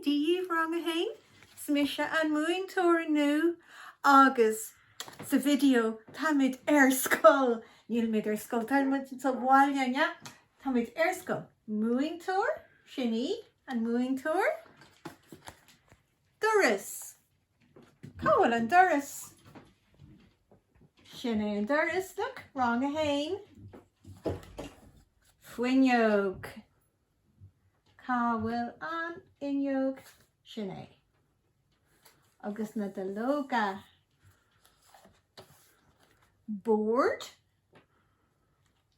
Dia dhaoibh Rang 1. Is mise an múinteoir inniu agus sa video táimid ar scoil. Nílimid ar scoil, táimid sa bhaile, an ea? Táimid ar scoil. Múinteoir, sin í, an múinteoir. Doras. Cá bhfuil an doras? Sin é an doras, look, rang 1. Fuinneog. Cá bhfuil an fhuinneog? Sin é. Agus na duilleoga. Bord.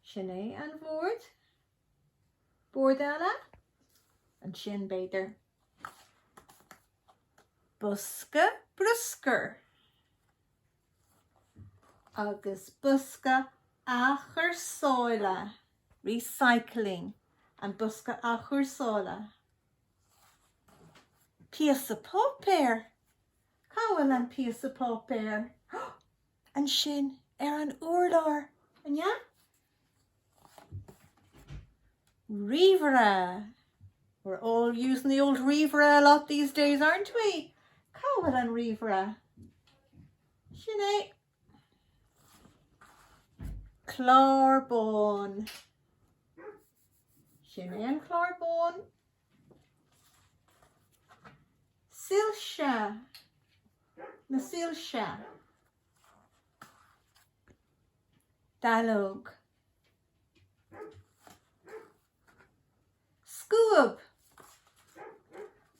Sin é an bord. Bord eile? Ansin, b'fhéidir. Bosca bruscair. Agus bosca athchúrsála, recycling, an bosca athchúrsála. Píosa páipéir. Cá bhfuil an píosa páipéir? Ansin, ar an urlár, an ea? Ríomhaire. We're all using the old ríomhaire a lot these days, aren't we? Cá bhfuil an ríomhaire? Sin é. Clár bán. Sin é an clár bán. Soilse. Na soilse. Dallóg. Scuab.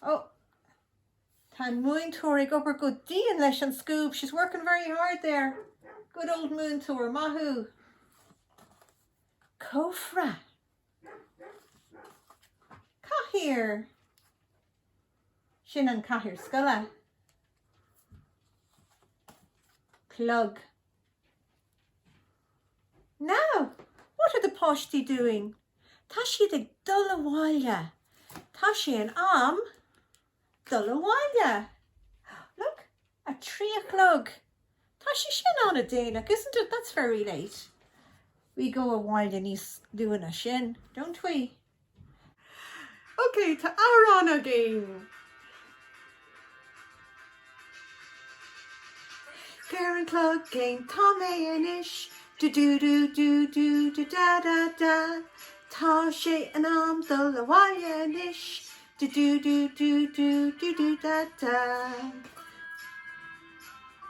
Oh, tá an múinteoir ag obair go dian leis an scuab. She's working very hard there. Good old múinteoir, maith thú. Cófra. Cathaoir. Sin an cathaoir scoile. Clog. Now, what are the páistí doing? Tá siad ag dul abhaile. Tá sé in am dul abhaile. Look, a 3 a chlog. Tá sé sin an-déanach, isn't it? That's very late. We go abhaile níos luaithe ná sin, don't we? Ok, tá amhrán againn! Féach ar an chlog cén t-am é anois, du du du du du du da da da Tá sé in am dul abhaile anois, du du du du du du du da da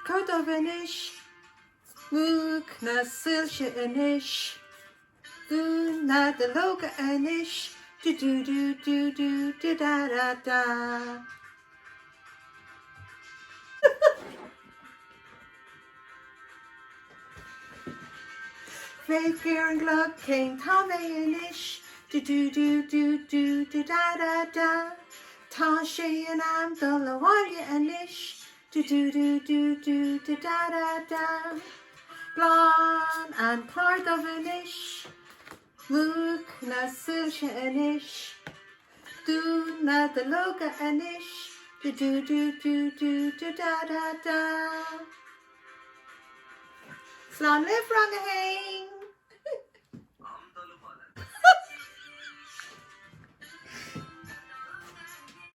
Clár dubh anois, múch na soilse anois. Dún na duilleoga anois, du du du du du du da da da. Féach ar an gclog cén t-am é anois, du du du du du du da da da. Tá sé in am dul abhaile anois, Du du du du du du da da da Glan an clár dubh anois Múch na soilse anois Dún na duilleoga anois Du du du du du du da da da Slán libh rang a haon!